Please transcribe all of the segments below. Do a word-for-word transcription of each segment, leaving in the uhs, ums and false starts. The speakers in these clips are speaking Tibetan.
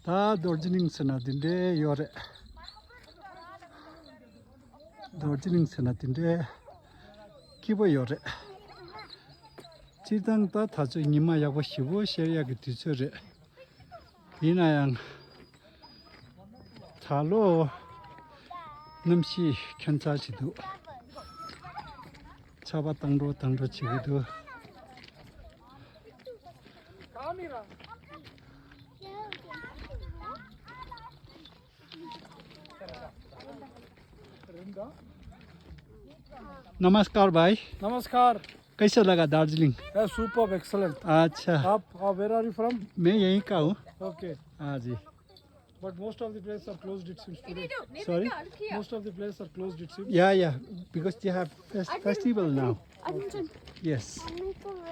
ད་རྡོ་རྗེ་གླིང་ཟེར་ན་འདི་འདྲའི་ཡོད་རེད། རྡོ་རྗེ་གླིང་ཟེར་ན་འདི་འདྲའི་སྐྱིད་པོ་ཡོད་རེད། སྤྱིར་བཏང་ད་ད་ཚོད་ཉི་མ་ཡག་པོ་ཞེ་པོ་ཤར་ཡག་གི་དུས་ཚོད་རེད། ཡིན་ན་ཡང་ད་ལོ་གནམ་གཤིས་ཁྱད་མཚར་ཞིག་འདུག་ཆར་པ་བཏང་འགྲོ་བཏང་འགྲོ་བྱེད་ཀྱི་འདུག नमस्कार भाई। नमस्कार। कैसा लगा दार्जिलिंग? Superb, excellent। अच्छा। आप, आप, where are you from? मैं यहीं का हूँ। Okay। हाँ जी। But most of the places are closed, it seems, today। Sorry? Most of the places are closed, it seems। Yeah, yeah, because they have fes- festival now। Yes।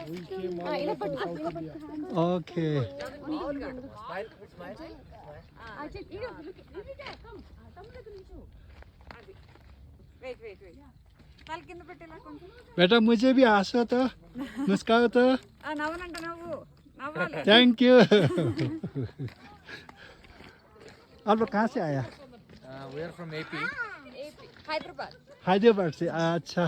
We came all the way from South India। Okay। Wait, wait, wait। बेटा, मुझे भी हंसो तो, मुस्काओ तो। ఆ, నవ్వనంట నవ్వు, నవ్వాలి। Thank you। आप लोग कहाँ से आया? Uh, we are from A P। Hyderabad. हैदराबाद से, अच्छा।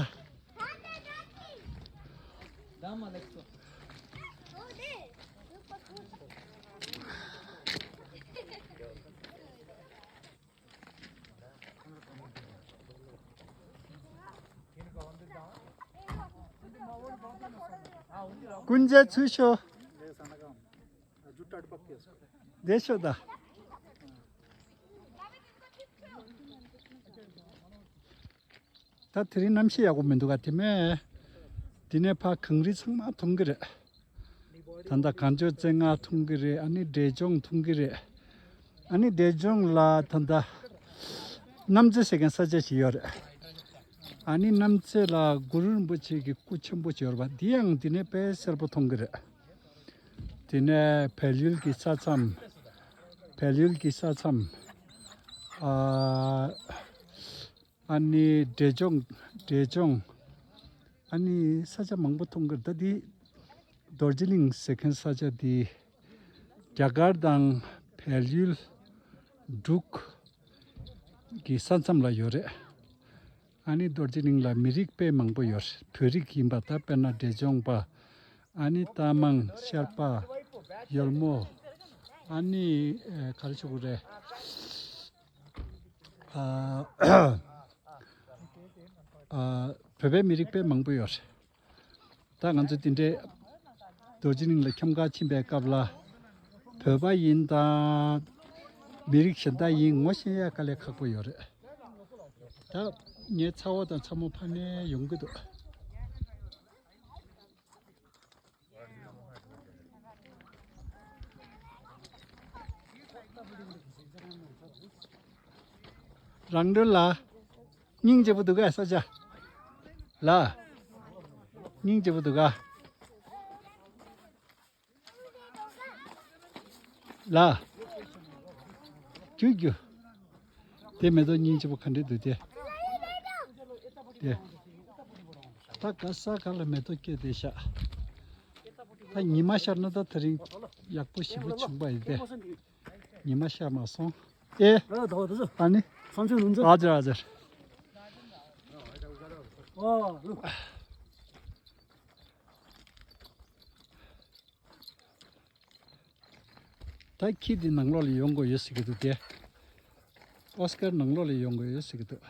कुन चाहिँ छुइसो देशो त। ད་དེ་རིང་གནམ་གཤིས་ཡག་པོ་མི་འདུག་ག་དེ་མེད། དེ་ནས་ཕ་གངས་རི་ཚང་མ་མཐོང་གི་རེད། ད་ལྟ་གངས་ལྗོངས་རྩེ་ལྔ་མཐོང་གི་རེད། ཨ་ནི་འབྲས་ལྗོངས་མཐོང་གི་རེད། ཨ་ནི་འབྲས་ལྗོངས་ལ་ད་ལྟ་གནམ་རྩེ་ཟེར་མཁན་ས་ཆ་ཞིག་ཡོད་རེད། ཨ་ནི་གནམ་རྩེ་ལ་གུ་རུ་རིན་པོ་ཆེ་གི་སྐུ་ཆེན་པོ་ཞིག་ཡོད་རེད་པ། འདི་ཡང་འདི་ནས་དཔེ་གསལ་པོ་མཐོང་གི་རེད། དེ་ནས་བལ་ཡུལ་གྱི་ས་མཚམས། བལ་ཡུལ་གྱི་ས་མཚམས། ཨ། ཨ་ནི་འབྲས་ལྗོངས། འབྲས་ལྗོངས། ཨ་ནི་ས་ཆ་མང་པོ་མཐོང་གི་རེད། ད་འདི་རྡོ་རྗེ་གླིང་ཟེར་མཁན་ས་ཆ་འདི་རྒྱ་གར་དང་བལ་ཡུལ་འབྲུག་གི་ས་མཚམས་ལ་ཡོད་རེད། ཨ་ནི་རྡོ་རྗེ་གླིང་ལ་མི་རིགས་དཔེ་མང་པོ་ཡོད་རེད། བོད་རིགས་ཡིན་པ་དང་དཔེར་ན་འབྲས་ལྗོངས་པ། ཨ་ནི་རྟ་མང་ཤར་པ། ཡོལ་མོ། ཨ་ནི་ཨ་ག་རེ་ཞུ་དགོས་རེད། ཨ་ཨ་བོད་པའི་མི་རིགས་དཔེ་མང་པོ་ཡོད་རེད། ད་ང་ཚོ་དེ་འདྲའི་རྡོ་རྗེ་གླིང་ལ་འཁྱམས་ཁ་ཕྱིན་པའི་སྐབས་ལ་བོད་པ་ཡིན་དང་མི་རིགས་གཞན་དག་ཡིན་ངོ་ཤེས་ཡ་དཀའ་ལས་ཁག་པོ་ཡོད་རེད། ད་ངའི་ཚ་བོ་དང་ཚ་མོ་ཕ་ནས་ཡོང་གི་འདུག་རང་འདོད་ལ། སྙིང་རྗེ་པོ་འདུག་ག་ས་ཆ། ལ། སྙིང་རྗེ་པོ་འདུག་ག་ལ། རྒྱུ་རྒྱུ། དེ་མེ་ཏོག་སྙིང་རྗེ་པོ་ག་འདྲས་འདུག་དེ། དེ། ད་ག་ས་ག་ལ་མེ་ཏོག་སྐྱེས་བསྡད་ཤག་ད་ཉི་མ་ཤར་ན་ད་དེ་རིང་ཡག་པོ་ཞེ་པོ་བྱུང་པ་ཡིན་ཏེ། ཉི་མ་ཤར་མ་སོང་། ཨེ། ཨ་ད་ད་ད། ཨ་ནི། ཨ་ཛར་ཨ་ཛར། ཨ། ད་ཁྱི་འདི་ནང་ལོགས་ལ་ཡོང་དགོས་ཡོད་ཟེར་གྱི་འདུག་སྟེ། ཨོ་སི་ཀར་ནང་ལོགས་ལ་ཡོང་དགོས་ཡོད་ཟེར་གྱི་འདུག་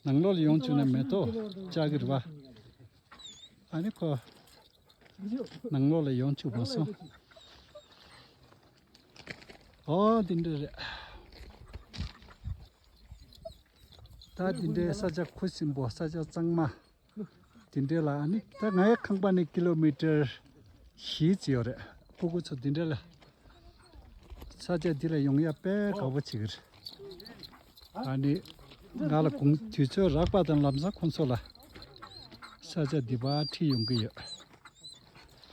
ནང་ལོགས་ལ་ཡོང་བཅུག་ན་མེ་ཏོག་བཅག་གི་རེད་པ། ཨ་ནི་ཁོ་ནང་ལོགས་ལ་ཡོང་བཅུག་མ་སོང་། ཨོ་འདི་འདྲ་རེད། ད་འདི་འདྲའི་ས་ཆ་ཁུ་སིམ་པོ་ས་ཆ་གཙང་མ། དེ་འདྲ་ལ་ཨ་ནི་ད་ངའི་ཁང་པ་ནས་ཀི་ལོ་མི་ཊར་བཞི་ཙམ་ཡོད་རེད། སྤུ་གུ་ཚོ་དེ་འདྲ་ལ་ས་ཆ་འདི་ལ་ཡོང་ཡ་དཔེ་དགའ་པོ་བྱེད་ཀྱི་རེད། ཨ་ནི་ང་ལ་དགོང་དུས་ཚོད་རག་པ་དང་ལམ་སང་ཁོང་ཚོ་ལ་ས་ཆ་འདི་པར་ཁྲིད་ཡོང་གི་ཡོད།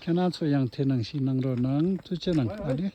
ཁྱེད་རང་ཚོ་ཡང་དེ་ནང་བཞིན་གནང་རོགས་གནང་། ཐུགས་རྗེ་གནང་། ཨ་ནི་